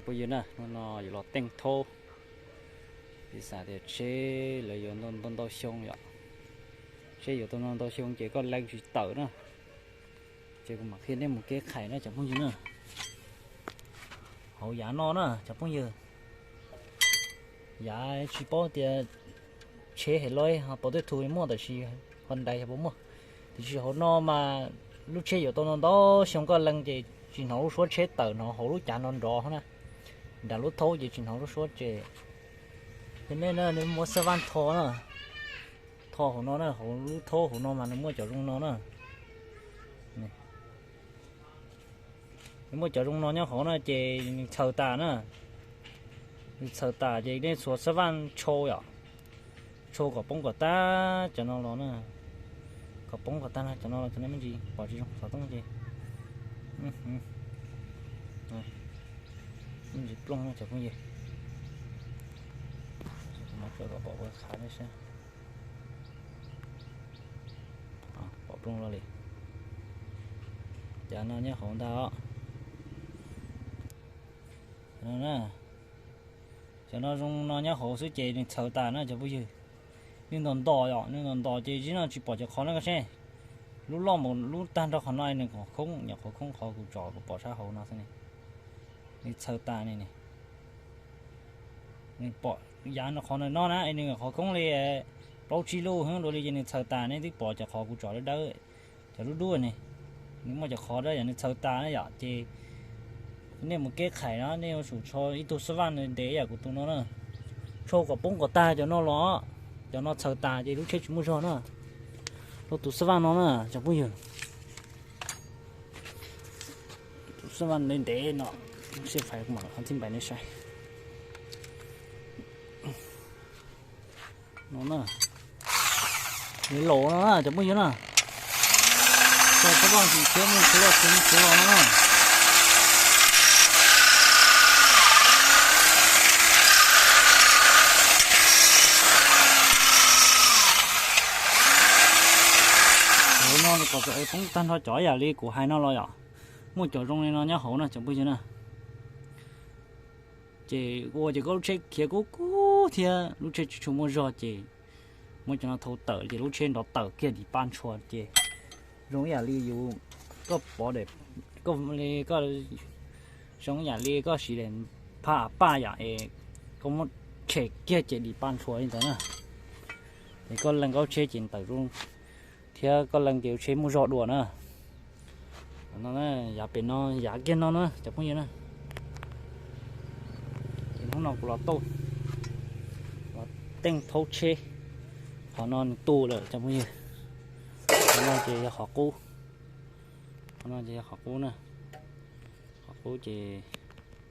Phooj ywg na, hnub no yuav los teej thaub, piv xam tias tsheb lawv yuav ntau ntau xyoo yom, tsheb yuav tau ntau ntau xyoo ces koj leej tsis tawm na. Ces kuv mam qhia nej mus kev khais na cov phooj ywg na. Hauv yav no na cov phooj ywg, yav tsis paub tias tsheb hais loj ho puas tej thu muaj, tab sis ho ntais ho puas muaj. Tiam sis hauv no mas lub tsheb yuav tau ntau ntau xyoo, koj leej ces tsis hnov lub suab tsheb tawm, hnov hauv lub cav no nrov na, nram lub thaub ces tsis hnov lub suab ces. Ces nej na, nej muab xab vaj tho na, tho hauv no na, hauv lub thaub hauv no mas nws muaj cov zoo no na. Nws muaj cov zoo no nyob hauv na ces nws txhaws tas na. Nws txhaws tas ces nej txhua xab vaj tshau yom, tshau kom poob kom tag cov no los na. Kom poob kom tag no cov no los cov no me ntsis pom tsis zoo xov tooj ces me ntsis plooj no cov phooj ywg. Pom plooj li. Cov no nyob hauv ntag os. Cov no na, cov no zoo no nyob hauv xwb ces nws txhaws tas na cov phooj ywg. Nws ntos ntos yom, nws ntos ntos ces zib no tsis pom cov qhov no koj seb. Lub loj mus lub tag nrho qhov no nws qhov khoob, nyuam qhuav khoob qhov kuv tsom kuv pom sab hauv no xwb ne. Nws txhaws tas ne. Nws pom yav no qhov no no na es nws qhov khoob li plaub tsib lub heev dua li ces nws txhaws tas ne, twb pom cov qhov kuv tsom dawb dawb, cov dub dub ne. Nws muaj cov qhov dawb yom, nws txhaws tas na yom ces nej mus kev khais no nej yuav tsum tso ib tug xab vaj ntev yam kuv tus no na. Tshau kom poob kom tag cov no los, cov no txhaws tas ces lub tsheb tsis muaj zog na. Rau tus xab vaj no na cov phooj ywg. Tus xab vaj ntev ntev no, seb fais kuv mam qhov tib npais nej saib. No na, nws laus no na cov phooj ywg na. Tso xab vaj tsis khiav, muaj khiav los khiav, muaj khiav los no na. Hauv no kom txawm poob tag nrho cov yam li kuv hais no los yom. Muaj cov zoo li no nyob hauv no cov phooj ywg na. Ces ua ces koj lub tsheb khiav kub kub thiab lub tsheb tsis tshua muaj zog ces muab cov no thau tawm ces lub tsheb nrov tawm kiag dim paj ntshua ces zoo ib yam li yus, koj pov daim, koj li koj, zoo ib yam li koj siv daim phaj paj yom es koj muab tshem kiag ces dim paj ntshua li ntawd na. Es koj leej koj lub tsheb ces tawm zoo thiab koj leej ces lub tsheb muaj zog dua na. No, yav pem no yav kiag no na cov phooj ywg na. Ces hnub no kuv los tauj, los teej thaub tsheb, qhov no nws tu lawm cov phooj ywg. Qhov no ces yog qhov qub, qhov no ces yog qhov qub na. Qhov qub ces